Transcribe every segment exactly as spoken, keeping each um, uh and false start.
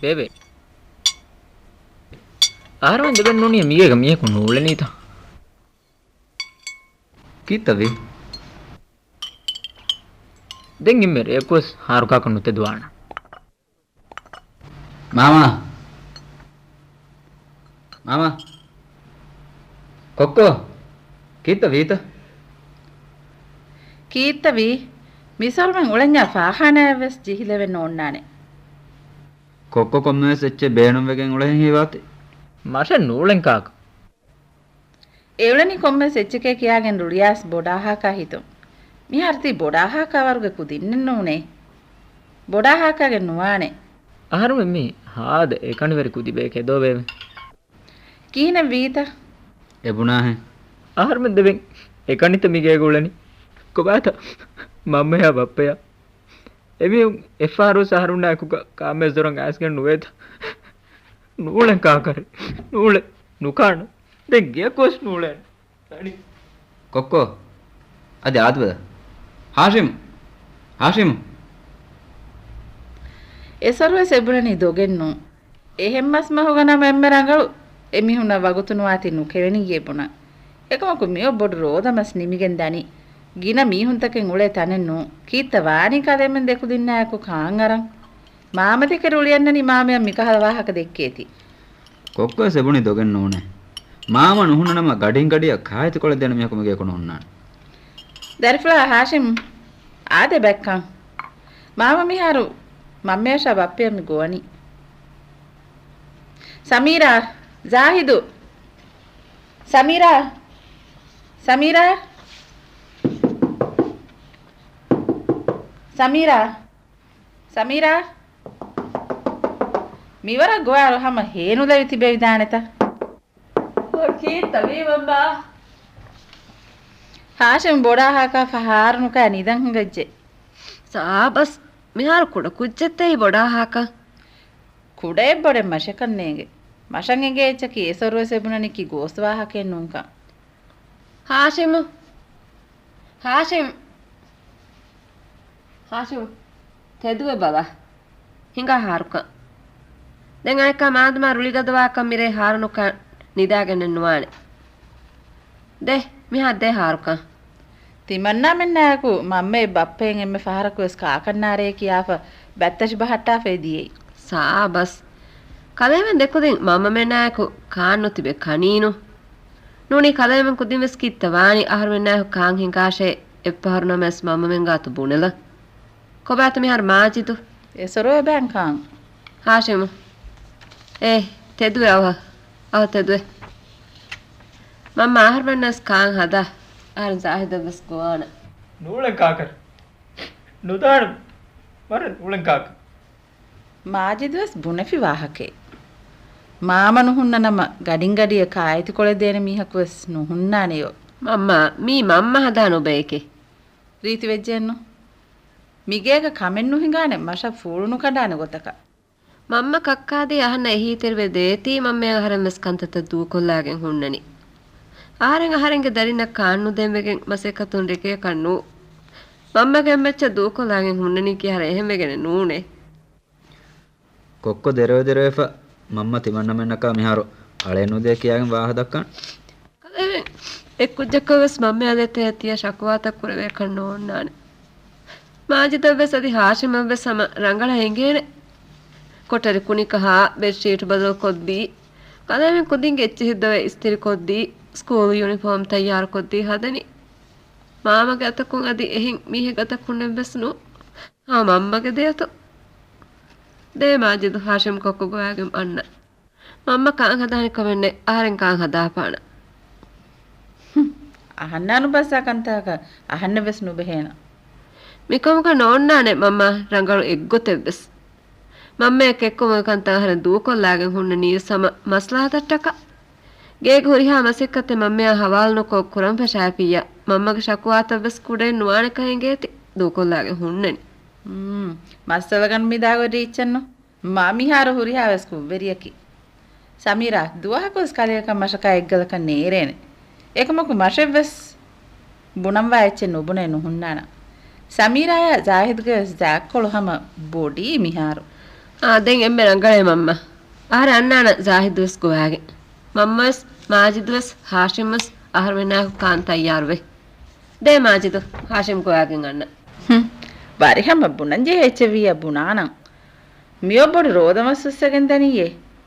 ބޭބެ. އަހަރުމެން ދެބެން ނޫނީ މީގޭގަ މީހަކު ނޫޅެނީތަ؟ ކީއްތަ ވީ؟ ދެން އެންމެ ރެޔަކުވެސް ހާރުކާކަށް ނުތެދުވާނަން. މާމާ! މާމާ! ކޮއްކޮ! ކީއްތަ ވީތަ؟ ކީއްތަ ވީ؟ މިސޮރުމެން އުޅެންޏާ ފާޚާނާއަށްވެސް ޖެހިލެވެން ނޯންނާނެ. ކޮއްކޮ ކޮންމެވެސް އެއްޗެއް ބޭނުންވެގެން އުޅެހެން ހީވާތި. މަށެއް ނޫޅެން ކާކު. އެ އުޅެނީ ކޮންމެސް އެއްޗެކޭ ކިޔާގެން ރުޅިޔާސް ބޮޑާހާކާ ހިތުން. މިހާރު ތީ ބޮޑާހާކާ ވަރުގެ ކުދިންނެއް ނޫނޭ. ބޮޑާހާކާގެ ނުވާނެ. އަހަރުމެން މީ ހާދަ އެކަނިވެރި ކުދިބޭކޭ ދޯ ބޭބެ. ކިހިނެއް ވީތަ؟ އެ ބުނާހެން. އަހަރުމެން ދެބެން އެކަނިތަ މިގޭގަ އުޅެނީ؟ ކޮބާތަ މަންމަޔާ ބައްޕަޔާ؟ އެމީހުން އެއްފަހަރުވެސް އަހަރުންނާ އެކުގަ ކާމެއް ޒޮރަށް އައިސްގެން ނުވޭތަ؟ ނޫޅެން ކާކަށް. ނޫޅެ. ނުކާން. ދެން ގެޔަކުވެސް ނޫޅޭނެ. ކޮއްކޮ. އަދި އާދެބަލަ. ހާޝިމް. ހާޝިމް. އެސޮރުވެސް އެބުނަނީ ދޮގެއްނޫން. އެހެން މަސްމަހުގަ ނަމަ އެންމެ ރަނގަޅު. އެމީހުންނަށް ވަގުތު ނުވާތީ ނުކެވެނިއްޔޭ ބުނަން. އެކަމަކު މިއޮއް ބޮޑު ރޯދަމަސް ނިމިގެން ދަނީ. ގިނަ މީހުންތަކެއް އުޅޭ ތަނެއް ނޫން. ކީއްތަ ވާނީ ކަލޭމެން ދެކުދިންނާއެކު ކާން އަރަން؟ މާމަދެކެ ރުޅިއަންނަނީ މާމަޔަށް މިކަހަލަ ވާހަކަ ދެއްކޭތީ. ކޮއްކޮވެސް އެބުނީ ދޮގެއް ނޫނޭ. މާމަ ނުހުންނަ ނަމަ ގަޑިން ގަޑިއަށް ކާއެތިކޮޅެއް ދޭނެ މީހަކު މިގޭކު ނޯންނާނެ. ދަރިފުޅާ ހާޝިމް އާދެ ބައްކަން. މާމަ މިހާރު މަންމަޔަށާ ބައްޕަޔަށް މި ގޮވަނީ. ސަމީރާ، ޒާހިދު. ސަމީރާ. ސަމީރާ. ސަމީރާ. ސަމީރާ. މިވަރަށް ގޮވާއިރު ހަމަ ހޭނުލެވި ތިބެވިދާނެތަ؟ ކީއްތަ ވީ މަންމާ؟ ހާޝިމް ބޮޑާހާކާ ފަހާރުނުކާ ނިދަން ހިނގައްޖެ. ސާބަސް، މިހާރު ކުޑަ ކުއްޖެއްތަ އެއީ ބޮޑާހާކަން؟ ކުޑައެއް ބޮޑެއް މަށަކަށް ނޭނގެ. މަށަށް އެނގޭ އެއްޗަކީ އެސޮރުވެސް އެބުނަނީ ކި ގޯސް ވާހަކައެއް ނޫންކަން. ހާޝިމު! ހާޝިމް! ހާޝިމް! ތެދުވެ ބަލަ. ހިނގާ ހާރުކަން. ދެން އަނެއްކާ މާދަމާ ރުޅިގަދަވާކަށް މިރޭ ހާރުނުކަން ނިދާގެންނެއް ނުވާނެ. ދޭ، މިހާ ދޭ ހާރުކަން. ތިމަންނާމެންނާއެކު މަންމައެއް ބައްޕައެއް އެންމެ ފަހަރަކުވެސް ކާކަށް ނާރޭ ކިޔާފަ ބައްތަށި ބަހައްޓާފައި ދިޔައީ. ސާބަސް. ކަލޭމެން ދެކުދިން މަންމަމެންނާއެކު ކާން ނުތިބެ ކަނީނު. ނޫނީ ކަލޭމެން ކުދިންވެސް ކީއްތަ ވާނީ އަހަރުމެންނާއެކު ކާން ހިނގާށޭ އެއްފަހަރު ނަމަވެސް މަންމަމެން ގާތު ބުނެލަ. ކޮބާތަ މިހާރު މާޖިދު؟ އެ ސޮރުވެ ބޭން ކާން. ހާޝިމު. އޭ، ތެދުވެ އަވަހަ. އަވަ ތެދުވެ. މަންމަ އަހަރުމެންނަސް ކާން ހަދާ. އަހަރެން ޒާހިދަށްވެސް ގޮވާނަ. ނޫޅެން ކާކަށް. ނުދާނަ. ވަރަށް ނޫޅެން ކާކަށް. މާޖިދުވެސް ބުނެފި ވާހަކައެއް. މާމަ ނުހުންނަ ނަމަ ގަޑިން ގަޑިއަށް ކާއެތިކޮޅެއް ދޭނެ މީހަކުވެސް ނުހުންނާނެޔޯ. މަންމާ، މީ މަންމަ ހަދާ ނުބައެކޭ. ރީތިވެއްޖެއެއްނު. މިގޭގަ ކަމެއް ނުހިނގާނެ މަށަށް ފޫޅު ނުކަނޑާނެ ގޮތަކަށް. މަންމަ ކައްކާދީ އަހަންނަށް އެހީތެރިވެ ދޭތީ މަންމަޔަށް އަހަރެން ވެސް ކަންތައްތައް ދޫކޮށްލާގެން ހުންނަނީ. އަހަރެން އަހަރެންގެ ދަރިންނަށް ކާން ނުދޭން ވެގެން މަސައްކަތުން ރެގޭކަށް ނޫ. މަންމަގެ އެއްމައްޗަށް ދޫކޮށްލާގެން ހުންނަނީ ކިހާރަ އެހެން ވެގެނެއް ނޫނޭ. ކޮއްކޮ ދެރަވެ ދެރަވެފަ މަންމަ ތިމަންނަމެންނަކާ މިހާރު އަޅެއް ނުދޭ ކިޔާގެން ވާހަކަ ދައްކަން. ކަލޭމެން އެއްކުއްޖަކަށް ވެސް މަންމަޔާ ދޭތެރޭ ތިޔަ ޝަކުވާތައް ކުރެވޭކަށް ނޯންނާނެ. މާޖިދަށް ވެސް އަދި ހާޝިމަށް ވެސް ހަމަ ރަނގަޅަށް އެނގޭނެ. ކޮޓަރި ކުނިކަހާ، ބެޑްޝީޓް ބަދަލުކޮށްދީ، ކަލޭމެން ކުދިންގެ އެއްޗިހި ދޮވެ އިސްތިރިކޮށްދީ، ސްކޫލް ޔުނިފޯމް ތައްޔާރުކޮށްދީ ހަދަނީ. މާމަގެ އަތަކުން އަދި އެހެން މީހެއް އަތަކުންނެއް ވެސް ނޫ. ހަމަ މަންމަގެ ދެއަތު. ދޭ މާޖިދު ހާޝިމް ކޮއްކޮ ގޮވާގެން އަންނަ. މަންމަ ކާން ހަދާނެ ކަމެއް ނެތް، އަހަރެން ކާން ހަދާފާނަ. ހުން، އަހަންނާ ނުބައްސާ ކަންތަކަކަށް އަހަންނެއް ވެސް ނުބެހޭނަ. މިކަމުގަ ނޯންނާނެ މަންމާ ރަނގަޅު އެއްގޮތެއް ވެސް. މަންމަޔަށް ކެއްކުމުގެ ކަންތައް އަހަރެން ދޫކޮށްލާގެން ހުންނަނީ ވެސް ހަމަ މަސްލަހަތަށްޓަކާ. ގޭގެ ހުރިހާ މަސައްކަތެއް މަންމަޔާ ހަވާލުނުކޮށް ކުރަން ފަށާފިއްޔާ، މަންމަގެ ޝަކުވާތައް ވެސް ކުޑައެއް ނުވާނެކަން އެނގޭތި ދޫކޮށްލާގެން ހުންނަނީ. މް، މައްސަލަގަނޑު މި ދާގޮތް ރީއްޗެއްނު. މާ މިހާރު ހުރިހާވެސް ކުށްވެރިއަކީ. ސަމީރާ، ދުވަހަކުވެސް ކަލެއަކަށް މަށަކާ އެއްގަލަކަށް ނޭރޭނެ. އެކަމަކު މަށެއްވެސް ބުނަންވާ އެއްޗެއް ނުބުނެ ނުހުންނާނަ. ސަމީރާޔާ ޒާހިދުގެވެސް ޒާތްކޮޅު ހަމަ ބޮޑީ މިހާރު. އާ، ދެން އެންމެ ރަނގަޅޭ މަންމަ. އަހަރެން އަންނާނަން ޒާހިދުވެސް ގޮވާގެން. މަންމަވެސް މާޖިދުވެސް ހާޝިމްވެސް އަހަރުމެންނާއެކު ކާން ތައްޔާރުވޭ. ދޭ މާޖިދު، ހާޝިމް ގޮވާގެން އަންނަ. ހުން. ވަރިހަމަ ބުނަން ޖެހޭ އެއްޗެއް ވިއްޔާ ބުނާނަން. މިއޮއް ބޮޑު ރޯދަމަސް އުއްސަގެން ދަނީއޭ.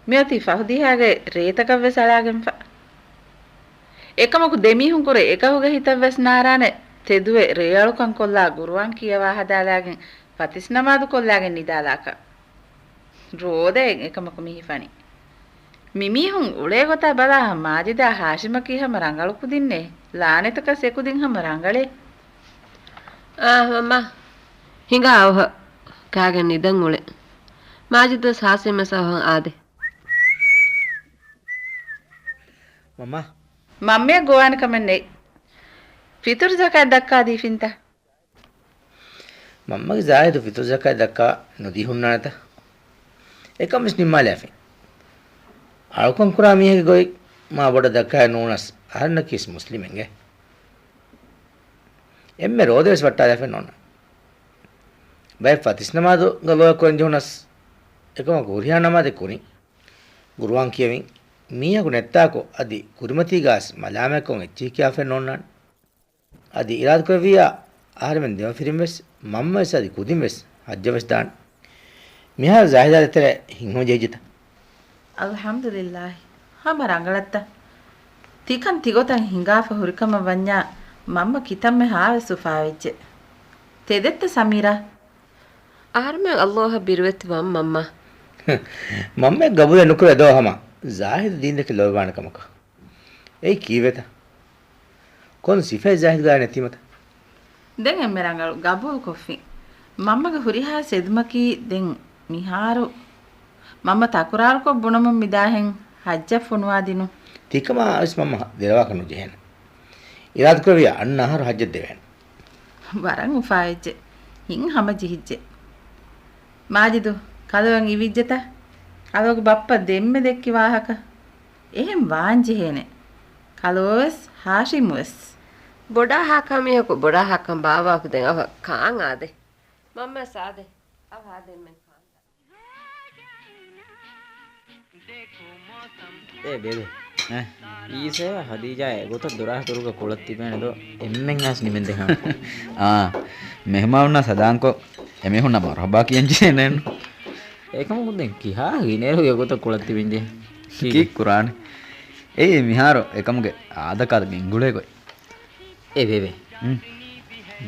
މިއޮތީ ފަހު ދިހާގެ ރޭތަކަށްވެސް އަޅާގެންފަ. އެކަމަކު ދެމީހުން ކުރެ އެކަހުގެ ހިތަށްވެސް ނާރާނެ ތެދުވެ ރޭއަޅުކަން ކޮށްލާ ގުރުއާން ކިޔަވާ ހަދާލާގެން ފަތިސް ނަމާދު ކޮށްލާގެން ނިދާލާކަށް. ރޯދައެއް އެކަމަކު މި ހިފަނީ. މިމީހުން އުޅޭ ގޮތާ ބަލާ މާޖިދާ ހާޝިމަކީ ހަމަ ރަނގަޅު ކުދިންނޭ. ލާނެތަކަސް އެކުދިން ހަމަ ރަނގަޅޭ. އާ، މަންމާ. ހިނގާ އަވަހަށް ކާގެން ނިދަން އުޅެ. މާޖިދުވެސް ހާޝިމްވެސް އަވަހަށް އާދޭ. މަންމާ. މަންމަޔަށް ގޮވާނެ ކަމެއް ނެތް. ފިތުރު ޒަކާތް ދައްކާ ދީފިންތަ؟ މަންމަގެ ޒާހިދު ފިތުރު ޒަކާތް ދައްކާ ނުދީ ހުންނާނެތަ؟ އެކަން ވެސް ނިންމާލާފިން. އަޅުކަން ކުރާ މީހެއްގެ ގޮތް މާ ބޮޑަށް ދައްކާ ނޫނަސް އަހަރެންނަކީ ވެސް މުސްލިމެއްގެ. އެންމެ ރޯދަ ވެސް ވައްޓާލާފައެއް ނޯންނާނެ. ބައެއް ފަތިސް ނަމާދު ގަލޯއަށް ކުރަން ޖެހުނަސް އެކަމަކު ހުރިހާ ނަމާދެއް ކުރިން. ގުރުއާން ކިޔަވިން. މީހަކު ނެއްތާކު އަދި ކުރިމަތީގަސް މަލާމާތްކޮށް އެއްޗެހި ކިޔާފައެއް ނޯންނާނެ. އަދި އިރާދަކުރެއްވިއްޔާ އަހަރެމެން ދެމަފިރިން ވެސް މަންމަވެސް އަދި ކުދިން ވެސް ޙައްޖަށް ވެސް ދާނެ. މިހާރު ޒާހިދާ ދޭތެރޭ ހިތްހަމަޖެހިއްޖެތަ؟ އަލްޙަމްދުލިއްލާހި. ހަމަ ރަނގަޅަށްތަ؟ ތިކަން ތިގޮތަށް ހިނގާފަ ހުރިކަމަށް ވަންޏާ މަންމަ ކިތަންމެ ހާވެސް އުފާވެއްޖެ. ތެދެއްތަ ސަމީރާ؟ އަހަރެމެން އައްލޯހަށް ބިރުވެތި ވަން މަންމާ. މަންމައަށް ގަބޫލެއް ނުކުރޭ ދޯ ހަމަ. ޒާހިދު ދީންދެކެ ލޯބިވާނެ ކަމަކަށް. އެއީ ކީއްވެތަ؟ ކޮން ސިފައެއް ޒާހިދުގާ ނެތީމަތަ؟ ދެން އެންމެ ރަނގަޅު ގަބޫލުކޮށްފިން. މަންމަގެ ހުރިހާ އެދުމަކީ ދެން މިހާރު މަންމަ ތަކުރާރުކޮށް ބުނަމުން މިދާހެން ޙައްޖަށް ފޮނުވާދިނުން. ތިކަމާ ވެސް މަންމަ ދެރަވާކަށް ނުޖެހޭނެ. އިރާދަކުރެއްވިއްޔާ އަންނަ އަހަރު ޙައްޖަށް ދެވޭނެ. ވަރަށް އުފާވެއްޖެ. ހިތްހަމަޖެހިއްޖެ. މާޖިދު، ކަލޯއަށް އިވިއްޖެތަ؟ ކަލޯގެ ބައްޕަ ދެންމެ ދެއްކި ވާހަކަ. އެހެން ވާންޖެހޭނެ. ކަލޯވެސް، ހާޝިމްވެސް. ބޮޑާ ހާކާ މީހަކު ބޮޑާ ހާކަން ބާއްވާކު ދެން އަވަހަށް ކާން އާދޭ. މަންމަ ސާދެ. އަވަހާ ދެންމެން ކާން. އޭ ބޭބެ. އޭ. އީސަޔާ ހަދީޖާ އެގޮތަށް ދޮރާ ދޮރުގަ ކުޅަށް ތިބޭނެ ދޯ؟ އެންމެން އައިސް ނިމެންދެހާނެ. އާ. މެހުމާނުންނާ ސަލާންކޮށް އެމީހުންނަށް މަރުޙަބާ ކިޔަން ޖެހޭނެއެއްނު. އެކަމަކު ދެން ކިހާ ގިނައިރު އެގޮތަށް ކުޅަށް ތިބެންޖެހޭ؟ ކީއް ކުރާނެ؟ އެއީ މިހާރު އެކަމުގެ އާދަކާދަ ގެންގުޅޭ ގޮތް. އޭ ބޭބެ. ހުން.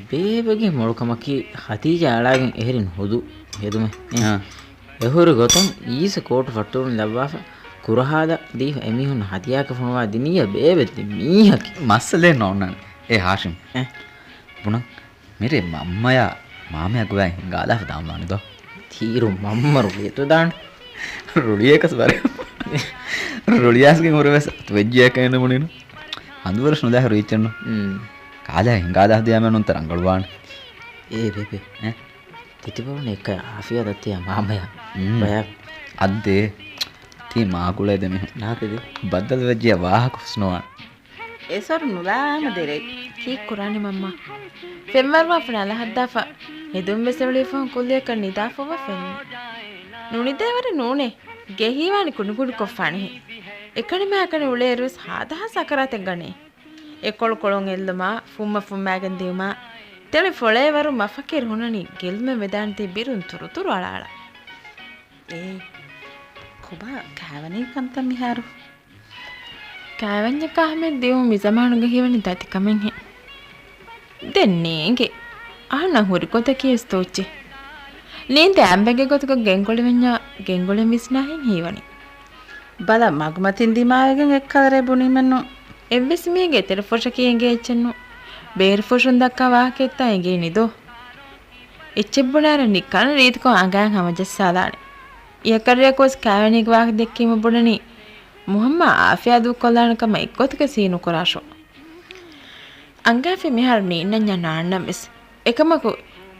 ބޭބެގެ މޮޅުކަމަކީ ހަދީޖާ އަޅާގެން އެހެރިން ހުދު ހެދުމެއް. އެ. އާ. އެހުރި ގޮތަށް އީސަ ކޯޓު ފައްޓުވުން ލައްވާފަ ކުރަހާލަ ދީފަ އެމީހުން ހަދިޔާކޮށް ފޮނުވާ ދިނިއްޔާ ބޭބެ ދެ މީހަކީ. މައްސަލައެއް ނޯންނާނެ. އޭ ހާޝިމް. އެ. ބުނަން. މިރޭ މަންމަޔާ މާމަޔާ ގޮވާ ހިނގާލާފަ ދާންވާނެ ދޯ. ތީރު މަންމަ ރުޅިއަތު ދާން. ރުޅިއެކަސް ވަރެ. ރުޅިއައިސްގެން ހުރެވެސް އަތުވެއްޖެއަކަށް އެނެމުނީނު. ހަނދުވަރަށް ނުލާހި ރުއިއްޗެއްނު. ކާލާ ހިނގާލާ ހަދިޔާމެ ނުންތަ ރަނގަޅުވާނެ. އޭ ބޭބެ. އެ؟ ތިތިބަވަން އެކަ އާފިޔާ ދަތިޔާ މާމަޔާ. ބަޔާ. އައްދޭ. ތީ މާގުޅޭ ދެމިހުން. ނާތެދެ. ބައްދަލުވެއްޖެޔާ ވާހަކަ ހުސްނުވާނެ. އެސޮރު ނުލާމަ ދެރޭ. ކީއްކުރާނެ މަންމާ؟ ފެންވަރުވާފަ ނަލަހައްދާފަ ހެދުން ވެސް އެޅިފަހުން ކުއްލިއަކަށް ނިދާފަވާ ފެންނި. ނުނިދޭވަރެއް ނޫނޭ. ގެ ހީވާނެ ކުނިކުނިކޮށްފާނެހެން. އެކަނި މާކަނި އުޅޭއިރުވެސް ހާދަހާ ސަކަރާތެއް ގަނޭ. އެކޮޅުކޮޅުން އެއްލުމާ، ފުއްމަ ފުއްމާގެން ދިއުމާ، ތެޅި ފޮޅޭވަރު މަ ފަކިރު ހުންނަނީ ގެލުމެއް ވެދާނެތީ ބިރުން ތުރުތުރު އަޅާއަޅާ. އޭ، ކޮބާ ކާވަނީ ކަންތައް މިހާރު؟ ކާވަންޏަކާ ހަމަ ދިއުން މިޒަމާނުގަ ހީވަނީ ދަތިކަމެއްހެން. ދެން ނޭނގެ. އަހަންނަށް ހުރި ގޮތަކީ ވެސް ތޯއްޗެ. ނީނދެ އަނބެއްގެ ގޮތުގަ ގެންގުޅެވެންޏާ ގެންގުޅެން ވިސްނާހެން ހީވަނީ. ބަލަ މަގުމަތިން ދިމާވެގެން އެއްކަލަރޭ ބުނީމެއްނު. އެއްވެސް މީހެއްގެ އެތެރެ ފޮށަކީ އެނގޭ އެއްޗެއްނު. ބޭރު ފޮށުން ދައްކާ ވާހަކައެއްތާ އެނގޭނީ ދޯ؟ އެއްޗެއް ބުނާއިރަށް ނިކަން ރީތިކޮށް އަނގައިން ހަމަޖައްސާލާނެ. އެކަރިއަކުވެސް ކާވެނީގެ ވާހަކަ ދެއްކީމަ ބުނަނީ މުހައްމާ އާފިޔާ ދޫކޮށްލާނެ ކަމަށް އެއްގޮތަކަށް ސީނުކުރާށޯ. އަނގައިފި މިހާރު ނީންނަންޏާ ނާންނަން ވެސް. އެކަމަކު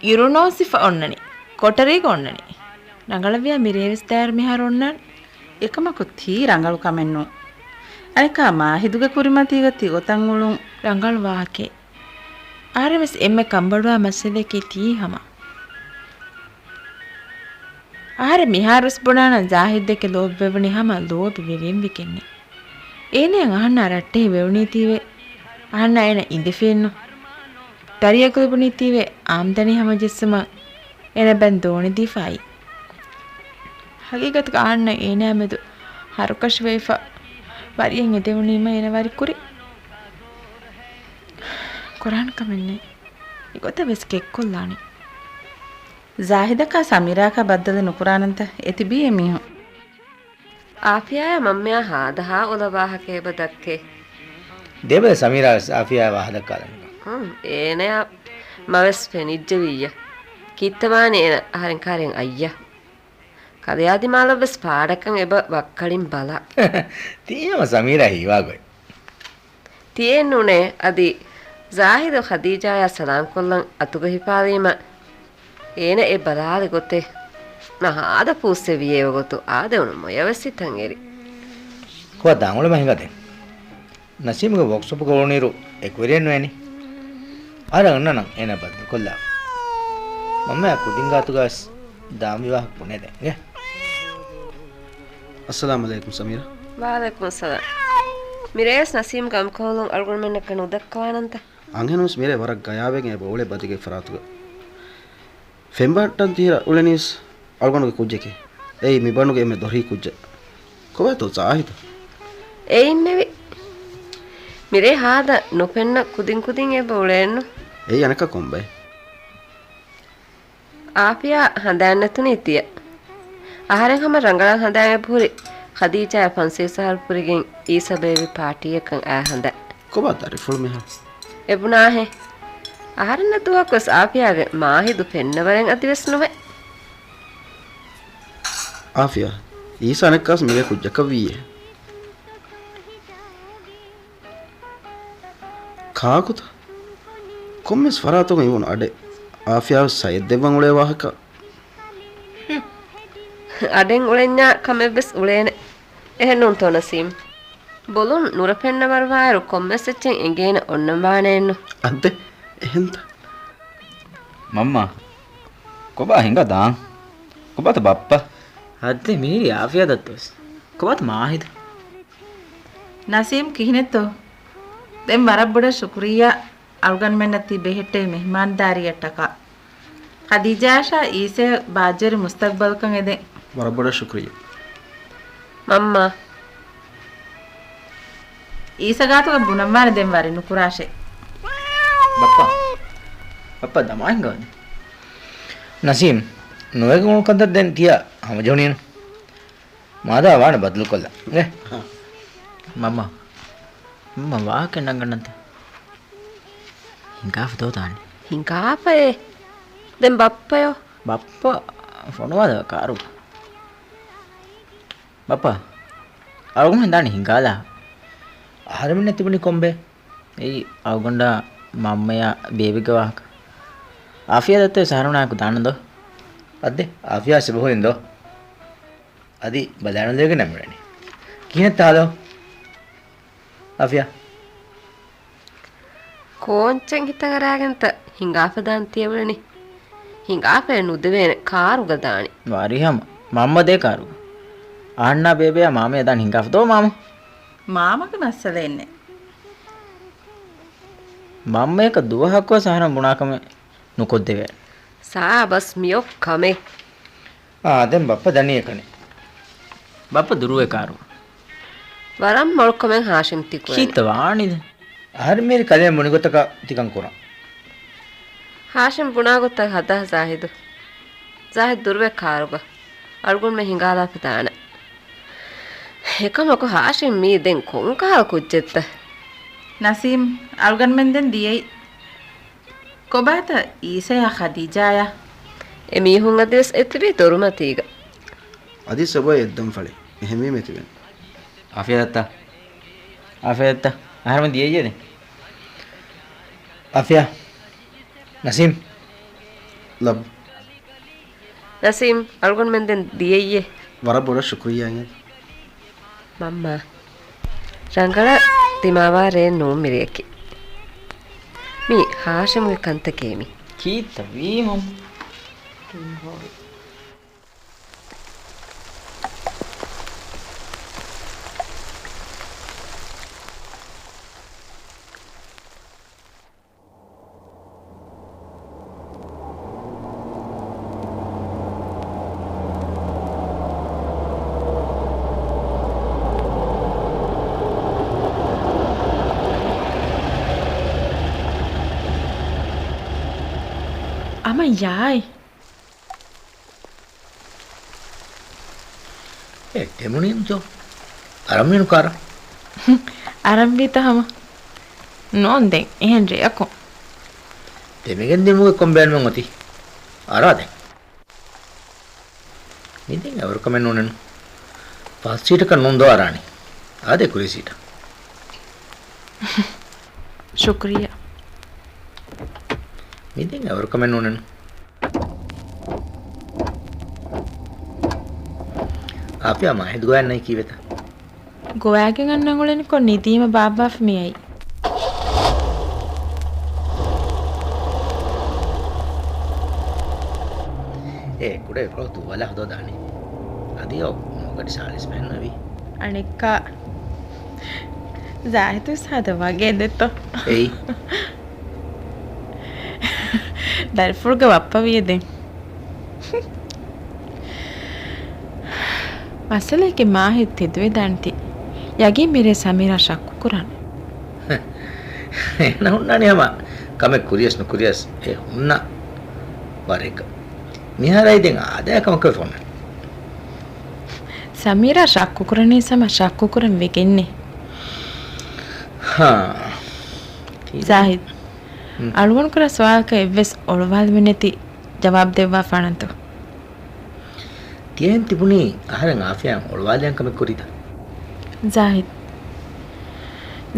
އިރުނޯސިފަ އޮންނަނީ. ކޮޓަރީގަ އޮންނަނީ. ރަނގަޅަށްވިޔާ މިރޭވެސް ދާއިރު މިހާރު އޮންނާނެ. އެކަމަކު ތީ ރަނގަޅު ކަމެއްނު. އަނެއްކާ މާހިދުގެ ކުރިމަތީގަ ތިގޮތަށް އުޅުން. ރަނގަޅު ވާހަކައެއް. އަހަރެންވެސް އެންމެ ކަންބޮޑުވާ މައްސަލައަކީ ތީ ހަމަ. އަހަރެން މިހާރުވެސް ބުނާނަން ޒާހިދެކެ ލޯބިވެވުނީ ހަމަ ލޯބި ވެރިން ވެގެންނޭ. އޭނައަށް އަހަންނާ ރައްޓެހި ވެވުނީތީވެ، އަހަންނާ އޭނަ އިނދެފިއެއްނު. ދަރިއަކު ލިބުނީތީވެ، އާމްދަނީ ހަމަޖެއްސުމަށް އޭނަ ބައިން ދޯނިދީފަ އައީ. ހަގީގަތުގަ އަހަންނާ އޭނައާ މެދު ހަރުކަށިވެފަ ވަރިއެއް އެދެވުނީމަ އޭނަ ވަރިކުރި. ކުރާނެ ކަމެއްނެތް. އެގޮތަށް ވެސް ކެއްކޮށްލާނެ. ޒާހިދަކާ ސަމީރާއަކާ ބައްދަލެއް ނުކުރާނަންތަ؟ އެތިބީ އެމީހުން. އާފިޔާއާ މަންމަޔާ ހާދަހާ އުލަވާހަކަ އެބަ ދައްކޭ. ދޭބަލަ ސަމީރާ ވެސް އާފިޔާއާ ވާހަ ދައްކާލަނީ. ހުން، އޭނަޔާ މަވެސް ފެނިއްޖެވިއްޔަ. ކީއްތަ ވާނީ އޭނަ އަހަރެން ކާރިއަށް އައްޔަ. ކަލެޔާ ދިމާލަށްވެސް ފާޑަކަށް އެބަ ވައްކަޅިން ބަލާ. ތީ ހަމަ ސަމީރާ ހީވާ ގޮތް. ތިއެއްނޫނޭ އަދި ޒާހިދު ޚަދީޖާޔާ ސަލާންކޮށްލަން އަތުގަ ހިފާލީމަ، އޭނަ އެ ބަލާލި ގޮތެއް ނަހާދަ ފޫއްސެވިޔޭ ވަގުތު އާދެވުނު މޮޔަވެސް ހިތަށް އެރި. ކޮބާ ދާން އުޅެމާ ހިނގާދޭން. ނަސީމްގެ ވޯކްޝޮޕުގަ އުޅުނުއިރު އެކުވެރިއެއް ނުވޭނީ. އަހަރެން އަންނަނަން އޭނަ ބައްދަލުކޮށްލާ. މަންމަޔާ ކުދިން ގާތުގަވެސް ދާންވީ ވާހަކަ ބުނޭދޭން އިނގޭ. އައްސަލާމް އަލައިކުމް ސަމީރާ. ވައަލައިކުމް އައްސަލާމް. މިރޭވެސް ނަސީމް ގަމްކޮހޮލުން އަޅުގަނޑުމެންނަކަށް ނުދައްކަވާނަންތަ؟ އަންހެނުންވެސް މިރޭ ވަރަށް ގަޔާވެގެން އެބަ އުޅޭ ބަދިގެ ފަރާތުގަ. ފެންބަހައްޓަން ތިހިރަ އުޅެނީސް އަޅުގަނޑުގެ ކުއްޖެކޭ. އެއީ މިބަނޑުގެ އެންމެ ދޮރީ ކުއްޖެއް. ކޮބާތޯ ޒާހިދު؟ އެ އިންނެވި. މިރޭ ހާދަ ނުފެންނަ ކުދިން ކުދިން އެބަ އުޅޭނު. އެއީ އަނެއްކާ ކޮންބައެއް؟ އާފިޔާ ހަނދާން ނެތުނީ ތިޔަ. އަހަރެން ހަމަ ރަނގަޅަށް ހަނދާން އެބަހުރި ޚަދީޖާ ފަންސަވީސް އަހަރު ޕުރިގެން އީސަ ބޭބި ޕާޓީއަކަށް އައި ހަނދާން. ކޮބާ ދަރިފުޅު މިހާ؟ އެބުނާހޭ. އަހަރެންނަށް ދުވަހަކުވެސް އާފިޔާގެ މާހިދު ފެންނަވަރެއް އަދިވެސް ނުވޭ. އާފިޔާ، އީސަ އަނެއްކާސް މިރޭ ކުއްޖަކަށް ވީއޭ. ކާކުތަ؟ ކޮންމެސް ފަރާތަކުން އިވުނު އަޑެއް. އާފިޔާވެސް ސައްޔަށް ދެއްވަން އުޅޭ ވާހަކަ. ހުން. އަޑެއް އުޅެންޏާ ކަމެއްވެސް އުޅޭނެ. އެހެންނޫންތޯ ނަސީމް؟ ބޮލުން ނުރަ ފެންނަވަރުވާއިރު ކޮންމެސް އެއްޗެއް އެނގޭނެ އޮންނަން ވާނެއެއްނު. އައްދެ، އެހެންތަ؟ މަންމާ، ކޮބާ ހިނގާ ދާން؟ ކޮބާތަ ބައްޕަ؟ އައްދެ މީރި އާފިޔާ ދައްތަވެސް. ކޮބާތަ މާހިދު؟ ނަސީމް ކިހިނެއްތޯ؟ ދެން ވަރަށް ބޮޑަށް ޝުކުރިއްޔާ އަޅުގަނޑުމެންނަށް ތި ބެހެއްޓެވި މެހްމާންދާރީއަށްޓަކާ. ޚަދީޖާއަށާ އީސަޔަށް ބާއްޖަވެރި މުސްތަގްބަލަކަށް އެދެން. ވަރަށް ބޮޑަށް ޝުކުރިއްޔާ. މަންމާ. އީސަ ގާތުގަ ބުނަންވާނެ ދެން ވަރި ނުކުރާށޭ. ބައްޕާ. ބައްޕާ ދަމާ ހިނގާދޭ. ނަސީމް، ނުވެގެން އުޅު ކަންތައް ދެން ތިޔަ ހަމަޖެހުނީނު. މާދާ ވާނެ ބަދަލުކޮށްލަން. އޭ. މަންމާ. މަންމާ ވާހަކަ ނަންގަންނަންތަ؟ ހިނގާފަ ދޯ ދާނީ؟ ހިނގާފައޭ. ދެން ބައްޕަޔޯ؟ ބައްޕަ ފޮނުވާލަ ކާރު. ބައްޕަ، އަޅުގަނޑު ދާނީ ހިނގާލާ. އަހަރެމެންނަށް ތިބުނީ ކޮންބޭ؟ އެއީ އަޅުގަނޑާ މަންމަޔާ ބޭބެގެ ވާހަކަ. އާފިޔާ ދައްތަވެސް އަހަރެމެނާއެކު ދާނަން ދޯ؟ އައްދެ، އާފިޔާ ސިބަހުލިން ދޯ؟ އަދި ބަލާނުލެވިގެން ނަމިނެނީ. ކިހިނެއްތަ ހާލޯ؟ އާފިޔާ. ކޯންޗެއް ހިތަށް އަރާގެންތަ ހިނގާފަ ދާން ތިޔަ އުޅެނީ؟ ހިނގާފައެއް ނުދެވޭނެ ކާރުގަ ދާނީ. ވަރިހަމަ. މަންމަ ދޭ ކާރުގަ. އަހަންނާ ބޭބެޔާ މާމަޔާ ދާން ހިނގާފަ ދޯ މާމަ؟ މާމަގެ މައްސަލައެއްނެއް. މަންމަޔަކަށް ދުވަހަކުވެސް އަހަރެން ބުނާކަމެއް ނުކޮށްދެވޭނެ. ސާބަސް މިއޮއް ކަމެއް. އާ، ދެން ބައްޕަ ދަނީ އެކަނި. ބައްޕަ ދުރުވޭ ކާރު. ވަރަށް މޮޅުކަމެއް ހާޝިމް ތި ކުރަނީ. ކީއްތަ ވާނީ ދެން؟ އަހަރެން މިރި ކަލޭ މުނިގޮތަކަށް ތިކަން ކުރަން. ހާޝިމް ބުނާ ގޮތަށް ހަދާ ޒާހިދު. ޒާހިދު ދުރުވޭ ކާރުގަ. އަޅުގަނޑުމެން ހިނގާލާފަ ދާނަން. އެކަމަކު ހާޝިމް މީ ދެން ކޮންކަހަލަ ކުއްޖެއްތަ؟ ނަސީމް، އަޅުގަނޑުމެން ދެން ދިޔައީ. ކޮބާތަ އީސަޔާ ޚަދީޖާޔާ؟ އެ މީހުން އަދިވެސް އެތިބީ ދޮރުމަތީގަ. އަދި ސަބައި އެއްދަން ފަޅި. އެހެންވީމަ އެތިބެން. އާފިޔާ ދައްތަ؟ އާފިޔާ ދައްތަ؟ އަހަރެމެން ދިޔައީ ދެން. އާފިޔާ. ނަސީމް. ލައްބު. ނަސީމް، އަޅުގަނޑުމެން ދެން ދިޔައީ. ވަރަށް ބޮޑަށް ޝުކުރިއްޔާ އިނގޭ. މަންމާ. ރަނގަޅަށް ދިމާވާ ރެއެއް ނޫން މިރެއަކީ. މީ ހާޝިމްގެ ކަންތަކޭ މީ. ކީއްތަ ވީ މަންމާ؟ މަ ޔާއި. އެ ދެމުނިން ޖޯ. އަރަންވީނު ކާރަ. އަރަންވީތަ ހަމަ؟ ނޯން ދެން. އެހެން ރެއަކު. ދެމިގެން ދިމުގެ ކޮން ބޭނުމެއް އޮތީ؟ އަރާ ދެން. މިދެން އަވަރުކަމެއް ނޫނެނު. ފަސް ސީޓަކަށް ނޫން ދޯ އަރާނީ. އާދޭ ކުރީ ސީޓަށް. ޝުކުރިއްޔާ. މިދެން އަވަރުކަމެއް ނޫނެނު. އާފިޔާ މާހިދު ގޮވައިންނައި ކީއްވެތަ؟ ގޮވައިގެން އަންނަން އުޅެނިކޮށް ނިދީމަ ބާއްވާފަ މިއައީ. އޭ ކުޑަ އެކޮޅު ތުއްވާލާ ހަދާ ދާނީ. އަދި އޮ ނޯގަޑި ސާޅީސް ފެންނަވީ. އަނެއްކާ ޒާހިދު ސާދަ ވަގޭ ދެއްތޯ. އެއީ. ދަރިފުޅުގެ ބައްޕަ ވިޔަ ދެން. މައްސަލައެކޭ މާހިދު ތެދުވެދާނެތީ. ޔަގީން މިރޭ ސަމީރާ ޝައްކު ކުރާނެ. އޭނަ ހުންނާނީ ހަމަ ކަމެއް ކުރިޔަސް ނުކުރިޔަސް އެ ހުންނަ ވަރެއްގަ. މިހާރައި ދެން އާދަޔާ ކަމަކަށް ވެފަ ހުންނަނީ. ސަމީރާ ޝައްކު ކުރަނީސް ހަމަ ޝައްކު ކުރަން ވެގެންނޭ. ހާ. ޒާހިދް، ހުން. އަޅުގަނޑު ކުރާ ސުވާލަކަށް އެއްވެސް އޮޅުވާލުމެއް ނެތި ޖަވާބު ދެއްވާފާނަންތޯ؟ ތިޔަހެން ތިބުނީ އަހަރެން އާފިޔާއަށް އޮޅުވާލިޔަން ކަމެއް ކުރީތަ؟ ޒާހިދް.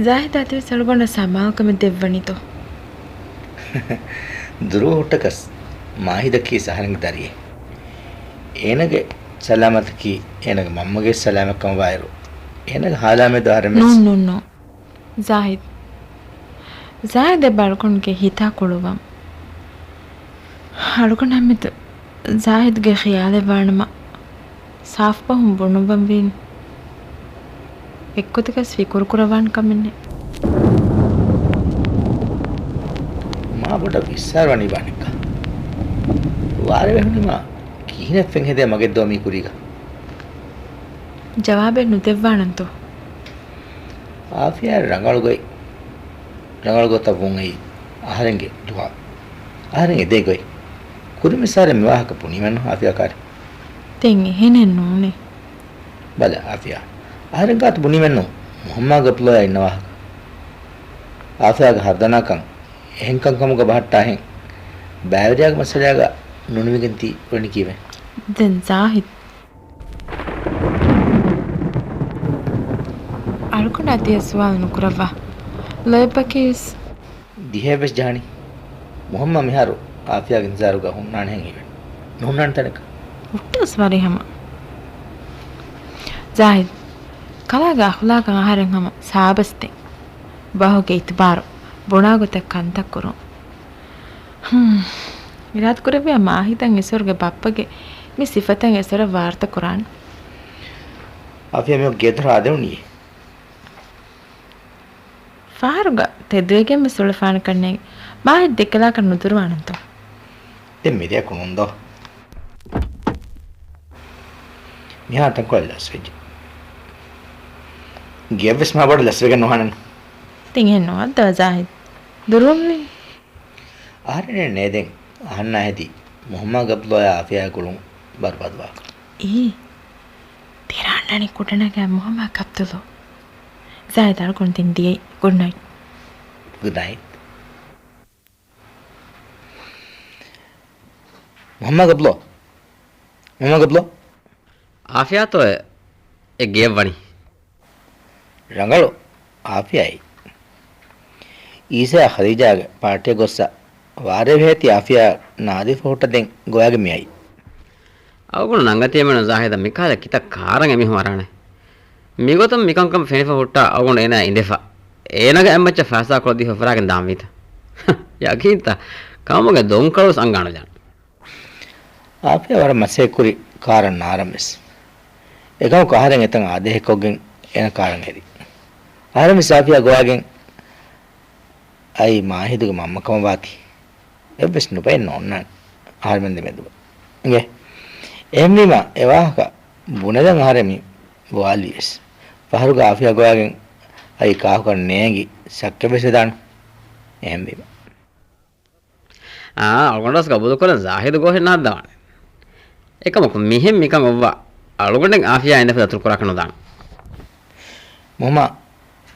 ޒާހިދް އަދިވެސް އަޅުގަނޑަށް ސަމާލުކަމެއް ދެއްވަނީތޯ؟ ދުރުވަ ހުއްޓަކަސް މާހިދަކީ އަހަރެންގެ ދަރިއެއް. އޭނަގެ ސަލާމަތަކީ އޭނަގެ މަންމަގެ ސަލާމަތްކަމަށް ވާއިރު، އޭނަގެ ހާލާމެދު އަހަރެން ވެސް. ނޫން، ނޫން، ނޫން. ޒާހިދް. ޒާހިދް އެބަ އަޅުގަނޑުގެ ހިތާ ކުޅުވަން. އަޅުގަނޑާމެދު ޒާހިދުގެ ޚިޔާލެއް ވާނަމަ، ސާފު ބަހުން ބުނުއްވަން ވީނު. އެއްގޮތަކަސް ފިކުރު ކުރައްވާނެ ކަމެއް ނެތް. މާ ބޮޑަށް ވިއްސާރަވަނީ ބާނެއްކަ. ވާރޭ ވެހުނީމާ ކިހިނެއް ފެންހެދޭ މަގެއްދޯ މީ ކުރީގަ؟ ޖަވާބެއް ނުދެއްވާނަންތޯ؟ އާފިޔާ ރަނގަޅު ގޮތް، ރަނގަޅު ގޮތަށް ވުން އެއީ އަހަރެންގެ ދުޢާ. އަހަރެން އެދޭ ގޮތް. ކުރިންވެސް އަހަރެން މިވާހަކަ ބުނީމެއްނު އާފިޔާ ކާރި. ދެން އެހެނެއް ނޫނޭ. ބަލަ އާފިޔާ، އަހަރެން ގާތު ބުނީމެއްނު މުހައްމާ ގަބްލޯޔާ އިންނަ ވާހަކަ. އާފިޔާގެ ހަރުދަނާކަން އެހެން ކަންކަމުގަ ބަހައްޓާހެން ބައިވެރިޔާގެ މައްސަލައިގަ ނުނިމިގެން ތި އުޅެނީ ކީއްވެ؟ ދެން ޒާހިދް. އަޅުގަނޑާ ތިޔަ ސުވާލު ނުކުރައްވާ. ލޯތްބަކީވެސް. ދިހައެއްވެސް ޖަހަނީ. މުހައްމާ މިހާރު އާފިޔާގެ އިންތިޒާރުގަ ހުންނާނެހެން ހީވޭ. ނުހުންނާނެ ތަނެއްގަ. ހުއްޓަސް ވަރި ހަމަ. ޒާހިދް. ކަލާގެ އަޚުލާގަށް އަހަރެން ހަމަ ސާބަސްދެން. ބަހުގެ އިތުބާރު ބުނާގޮތަށް ކަންތައް ކުރުން. ހުން. އިރާދަކުރެއްވިޔާ މާހިދަށް އެސޮރުގެ ބައްޕަގެ މި ސިފަތައް އެސޮރަށް ވާރުތަ ކުރާނެ. އާފިޔާ މި ގޭދޮރަށް އާދެވުނީ. ފަހަރުގަ ތެދުވެގެން ވެސް އުޅެފާނެކަން ނޭނގެ. މާހިދް ދެކެލާކަށް ނުދުރުވާނަންތޯ؟ ދެން މިރެއަކު ނޫންދޯ. މިހާ ތަންކޮޅެއް ލަސްވެއްޖެ. ގެއަށްވެސް މާ ބޮޑަށް ލަސްވެގެން ނުހާނަން. ތިން އެއް ނުވައްދަވާ ޒާހިދް. ދުރުވަންވީ. އަހަރެން ނޭދެން އަހަންނާ ހެދި މުހައްމާ ގަބްލޯޔާ އާފިޔާ ގުޅުން ބަރުބާދުވާކަށް. އޭ. ތެރާންނަނި ކުޑަނަގާ މުހައްމާ ކަބްދުލޯ. ޒާހިދް އަޅުގަނޑު ދެން ދިޔައީ. ގުޑް ނައިޓް. ގުޑް ނައިޓް. މުހައްމާ ގަބްލޯ. މުހައްމާ ގަބްލޯ. އާފިޔާތޯ އެ ގެޔަށް ވަނީ؟ ރަނގަޅު އާފިޔާއި. އީސާ ޚަދީޖާގެ ޕާޓީއަށް ގޮއްސަ ވާރޭ ވެހޭތީ އާފިޔާ ނާދިފަ ހުއްޓަ ދެން ގޮވާގެން މިއައީ. އަޅުގަނޑު ނަންގަތީމެންނު ޒާހިދަށް މިކަހަލަ ކިތައް ކާރަން އެމީހުން އަރާނެ. މިގޮތުން މިކަންކަން ފެނިފަ ހުއްޓާ އަޅުގަނޑު އޭނާ އިނދެފަ. އޭނާގެ އެއްމައްޗަށް ފައިސާ ކޮޅު ދީފަ އޮފަރާގެން ދާންވީތަ؟ ޔަގީންތަ؟ ކަމުގެ ދޮންކަޅުވެސް އަންގާނުޖާން. އާފިޔާ ވަރަށް މަސައްކަތްކުރި ކާރަށް ނާރަން ވެސް. އެކަމަކު އަހަރެން އެތަން އާދޭހެއްކޮށްގެން އޭނަ ކާރަށް އެރި. އަހަރެން ވެސް އާފިޔާ ގޮވާގެން އައީ މާހިދުގެ މަންމަ ކަމަށް ވާތީ. އެއްވެސް ނުބައެއް ނޯންނާނެ އަހަރެމެން ދެމެދުގަ. އިނގޭ. އެހެންވީމަ އެ ވާހަކަ ބުނެލަން އަހަރެން މި ގޮވާލީ ވެސް. ފަހަރުގަ އާފިޔާ ގޮވާގެން އައީ ކާކުކަން ނޭނގި ޝައްކެއް ވެސް ވެދާނެ. އެހެންވީމަ. އާ، އަޅުގަނޑުވެސް ގަބޫލުކުރަން ޒާހިދު ގޯހެއް ނާއްދަވާނެ. އެކަމަކު މިހެން މިކަން އޮއްވާ އަޅުގަނޑެއް އާފިޔާ އިނދެފަދަ އަތުރުކުރާކަށް ނުދާނެ. މުހައްމާ،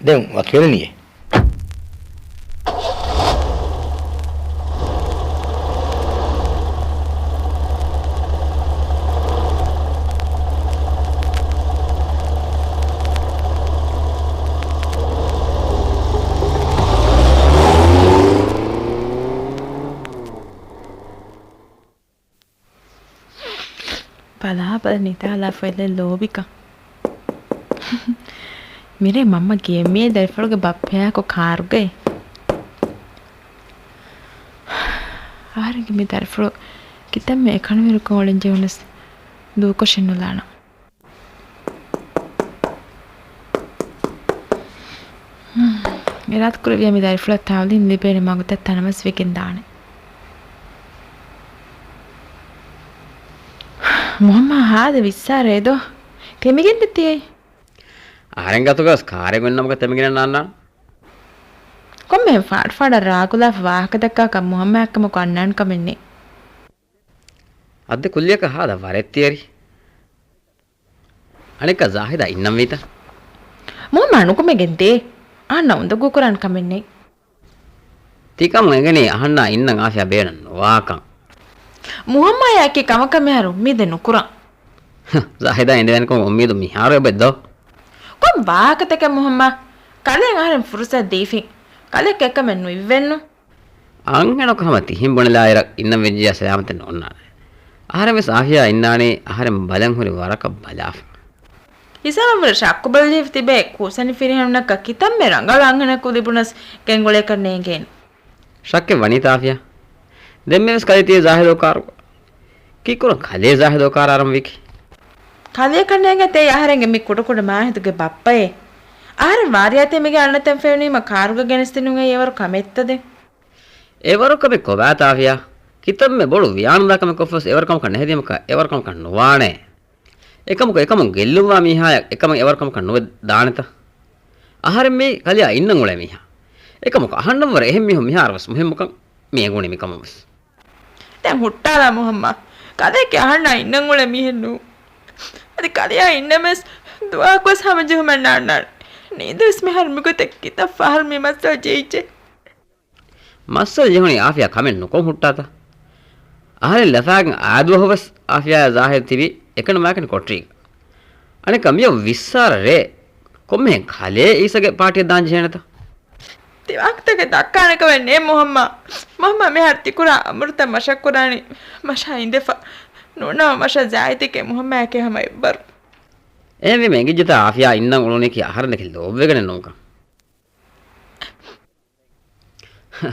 ދެން ވަކިވެލަނީއޭ. ބަލާބަލަ ނިދާލާފައިލެއް ލޯބިކަން. މިރޭ މަންމަ ގެއެއް މިއީ ދަރިފުޅުގެ ބައްޕަޔާއެކު ކާރުގައި. އަހަރެންގެ މި ދަރިފުޅު ކިތަންމެ އެކަނިވެރިކޮށް އުޅެން ޖެހުނަސް ދޫކޮށެއް ނުލާނަން. އިރާދަކުރެއްވިޔާ މި ދަރިފުޅަށް ތައުލީމް ލިބޭނެ މަގުތައް ތަނަވަސްވެގެން ދާނެ. މުހައްމާ ހާދަ ވިއްސާރައޭ ދޯ. ތެމިގެން ދެ ތިޔައީ. އަހަރެން ގަތުގަސް ކާރެއް ގޮންނަމަކަށް ތެމިގެން ނާންނާނެ. ކޮންމެހެން ފާޑުފާޑަށް ރާގުލާފަ ވާހަކަ ދައްކާކަށް މުހައްމާއަށް ކަމަކު އަންނާން ކަމެއް ނެތް. އަދި ކުއްލިއަކަށް ހާދަ ވަރެއް ތިޔަރި. އަނެއްކާ ޒާހިދާ އިންނަންވީތަ؟ މުހައްމާ ނުކުމެގެން ދޭ. އަހަންނަށް އުނދަގޫކުރާން ކަމެއް ނެތް. ތިކަމުން އެނގެނީ އަހަންނާ އިންނަން އާފިޔާ ބޭނުން ނުވާކަން. މުހައްމާޔާއެކީ ކަމަކަށް މިހާރު އުއްމީދެއް ނުކުރަން. ޒާހިދާ އިނދެވޭނެކަމަށް އުއްމީދު މިހާރު އެބައޮތް ދޯ؟ ކޮން ވާހަކަތަކެއް މުހައްމާ؟ ކަލޭ އަހަރެން ފުރުސަތު ދީފިން. ކަލެއަކަށް އެކަމެއް ނުއިއްވެއްނު. އަންހެނަކު ހަމަ ތިހެން ބުނެލާއިރަށް އިންނަން ވެއްޖިއްޔާ ސަލާމަތެއް ނޯންނާނެ. އަހަރެން ވެސް އާފިޔާ އިންނާނީ އަހަރެން ބަލަން ހުރި ވަރަކަށް ބަލާފަ. ހިސާބަށްވުރެ ޝައްކު ބަލަލިފަ ތިބޭ ކޫސަނި ފިރިހެނުންނަކަށް ކިތަންމެ ރަނގަޅު އަންހެނަކު ލިބުނަސް ގެންގުޅޭކަށް ނޭނގޭނެ. ޝައްކެއް ވަނީތަ އާފިޔާ؟ ދެންމެވެސް ކަލޭ ތިޔަ ޒާހިދޯ ކާރު. ކީއްކުރަން ކަލޭ ޒާހިދޯ ކާރަށް އަރަން ވީކީ؟ ކަލެއަކަށް ނޭނގޭ ތެޔަށް އަހަރެންގެ މި ކުޑަކުޑަ މާހިދުގެ ބައްޕައޭ. އަހަރެން ވާރިޔާތެ މިގެ އަންނަތަން ފެނުނީމަ ކާރުގަ ގެނެސްދިނުން އެއީ އެވަރު ކަމެއްތަ ދެން؟ އެވަރު ކަމެއް ކޮބާތަ އާފިޔާ؟ ކިތަންމެ ބޮޑު ވިޔާނުދާ ކަމެއް ކޮށްފަސް އެވަރު ކަމަކަށް ނެހެދީމަކަށް އެވަރު ކަމަކަށް ނުވާނެ. އެކަމަކު އެކަމުން ގެއްލުންވާ މީހާޔަށް އެކަމެއް އެވަރު ކަމަކަށް ނުވެ ދާނެތަ؟ އަހަރެން މީ ކަލެއާ އިންނަން އުޅޭ މީހާ. އެކަމަކު އަހަންނަށްވުރެ އެހެން މީހުން މިހާރުވެސް މުހިއްމުކަން މި އެނގުނީ މިކަމަށްވެސް. ދެން ހުއްޓާލާ މުހައްމާ. ކަލެއަކީ އަހަންނާ އިންނަން އުޅޭ މީހެއް ނޫން. އަދި ކަލެއާ އިންނަމެސް ދުވަހަކުވެސް ހަމަޖެހުމެއް ނާންނާނެ. ނީދަވެސް މިހާރު މިގޮތަށް ކިތައް ފަހަރު މި މައްސަލަ ޖެހިއްޖެ. މައްސަލަ ޖެހުނީ އާފިޔާ ކަމެއް ނުކޮށް ހުއްޓާތަ؟ އަހަރެން ލަފާގެން އާދުވަހުވެސް އާފިޔާ ޒާހިދު ތިބީ އެކަނި މާކަނި ކޮޓަރީގަ. އަނެއްކާ މިއޮއް ވިއްސާރަ ރޭ ކޮންމެހެން ކަލޭ އީސަގެ ޕާޓީއަށް ދާން ޖެހޭނެތަ؟ ތި ވާހަކަތަކެއް ދައްކާނެ ކަމެއް ނޭ މުހައްމާ. މުހައްމާ މިހާރު ތިކުރާ އަމުރުތައް މަށަށް ކުރާނީ މަށާ އިނދެފަ. ނޫންނަމަ މަށަށް ޒާހިދެކޭ މުހައްމާއެކޭ ހަމަ އެއްބަރު. އެހެންވީމަ އެނގިއްޖެތާ އާފިޔާ އިންނަން އުޅުނީކީ އަހަރެންދެކެ ލޯބިވެގެނެއް ނޫންކަން.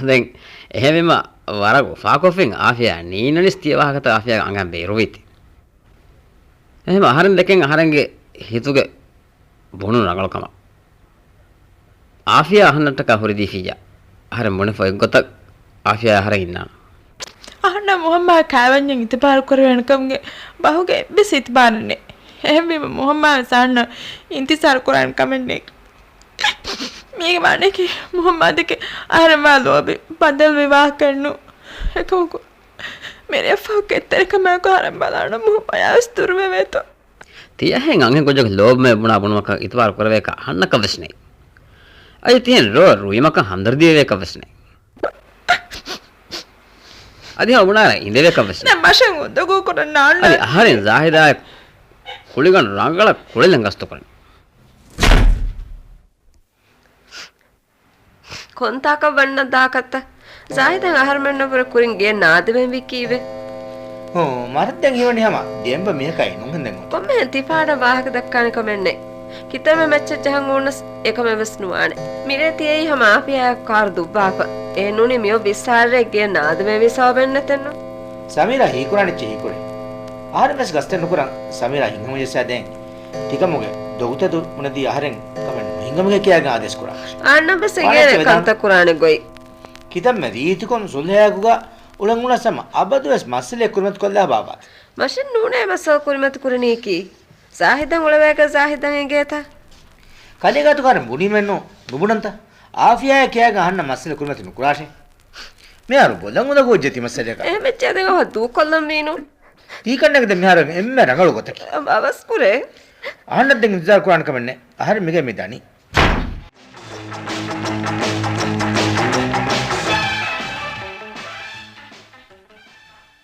ދެން އެހެންވީމަ ވަރަށް އުފާކޮށްފިން އާފިޔާ ނީނަނީސް ތިޔަ ވާހަކަތައް އާފިޔާގެ އަނގައިން ބޭރުވީތީ. އެހެން އަހަރެން ދެކެން އަހަރެންގެ ހިތުގެ ބުނުން ރަނގަޅުކަމަށް. އާފިޔާ އަހަންނަށްޓަކާ ހުރިދީފިއްޔާ. އަހަރެން ބުނެފަ އެއްގޮތަށް އާފިޔާ އަހަރެން އިންނާނެ. އަހަންނަށް މުހައްމާ ކާވަންޏަށް އިތުބާރު ކުރެވޭނެ ކަމުގެ ބަހުގެ އެއްވެސް އިތުބާރެއް ނެތް. އެހެންވީމަ މުހައްމާވެސް އަހަންނަށް އިންތިޒާރު ކުރާނެ ކަމެއް ނެތް. މީގެ މާނައަކީ މުހައްމާދެކެ އަހަރެން ވާ ލޯބި ބަދަލުވި ވާހަކައެއްނު. އެކަމަކު މިރޭ ފަހު ކެތްތެރިކަމާއެކު އަހަރެން ބަލާނަން މުހައްމާޔާވެސް ދުރުވެވޭތޯ. ތިޔަހެން އަންހެން ކުއްޖަކު ލޯބިމެ ބުނާ ބުނުމަކަށް އިތުބާރު ކުރެވޭކަށް އަހަންނަކަށް ވެސް ނެތް. އަދި ތިހެން ރޯ ރުއިމަކަށް ހަމްދަރްދީ ވެވޭކަށް ވެސް ނެތް. އަދި ހަމަ ބުނާރަ އިނދެވޭކަށް ވެސް ނެތް. މަށެއް އުނދަގޫ ކުރަން ނާންނާނެ. އަދި އަހަރެން ޒާހިދާއެކު ކުޅިގަނޑު ރަނގަޅަށް ކުޅެލަން ގަސްތު ކުރަން. ކޮންތާކަށް ވަންނަ ދާކަށްތަ؟ ޒާހިދަށް އަހަރުމެންނަށްވުރެ ކުރިން ގެއަށް ނާދެވެން ވީކީއެވެ؟ ހޫ، މަރަށް ދެން ހީވަނީ ހަމަ ދިޔައިން ބަ މީހަކާ ނޫން ހެނދެން އޮތީ. ކޮންމެހެން ތިފާޑަށް ވާހަކަ ދައްކާނެ ކަމެއް ނެތް. ކިތަންމެ މައްޗަށް ޖަހަން އުޅުނަސް އެކަމެއް ވެސް ނުވާނެ. މިރޭ ތިޔައީ ހަމަ އާފިޔާއާއެކު ކާރު ދުއްވާފަ. އެ ނޫނީ މިއޮއް ވިއްސާރަ ރޭ ގެއަށް ނާދެވޭނެ ސަބަބެއް ނެތެއްނު. ސަމީރާ ހީކުރާނެ އެއްޗެއް ހީކުރޭ. އަހަރެން ވެސް ގަސްތެއް ނުކުރަން ސަމީރާ ހިތްހަމަޖައްސާދޭން. ތިކަމުގެ ދޮގުތަދު ބުނެދީ އަހަރެން ކަމެއް ނުހިނގަމުގެ ކިޔާގެން އާދޭސް ކުރާކަށް. އަންނަ ވެސް އެނގޭނެ ކަންތައް ކުރާނެ ގޮތް. ކިތަންމެ ރީތިކޮށް ސުލްހަޔާ ގޮތުގަ އުޅެން އުޅަސް ހަމަ އަބަދުވެސް މައްސަލައެއް ކުރިމަތި ކޮށްލާ ބާބާތަ. މަށެއް ނޫނޭ މައްސަލަ ކުރިމަތި ކުރަނީކީ. ޒާހިދަށް އުޅެވޭގަ ޒާހިދަށް އެނގޭތަ؟ ކަލޭގެ ގާތުގަ އަހަރެން ބުނީމެއްނު، ނުބުނަންތަ؟ އާފިޔާއާ ކިޔާގެން އަހަންނަށް މައްސަލަ ކުރިމަތި ނުކުރާށޭ. މިހާރު ބޮލަށް އުނދަގޫވެއްޖެ ތިމަސްސަރެކަށް. އެހެން ވެއްޖެ ދެން އަވަހަށް ދޫކޮށްލަން ވީނު. ތީކަންނަކަށް ދެން މިހާރު އެންމެ ރަނގަޅު ގޮތަކީ. އަ، އަވަސް ކުރޭ. އަހަންނަށް ދެން އިންތިޒާރު ކުރާނެ ކަމެއް ނެތް. އަހަރެން މިގޭ މި ދަނީ.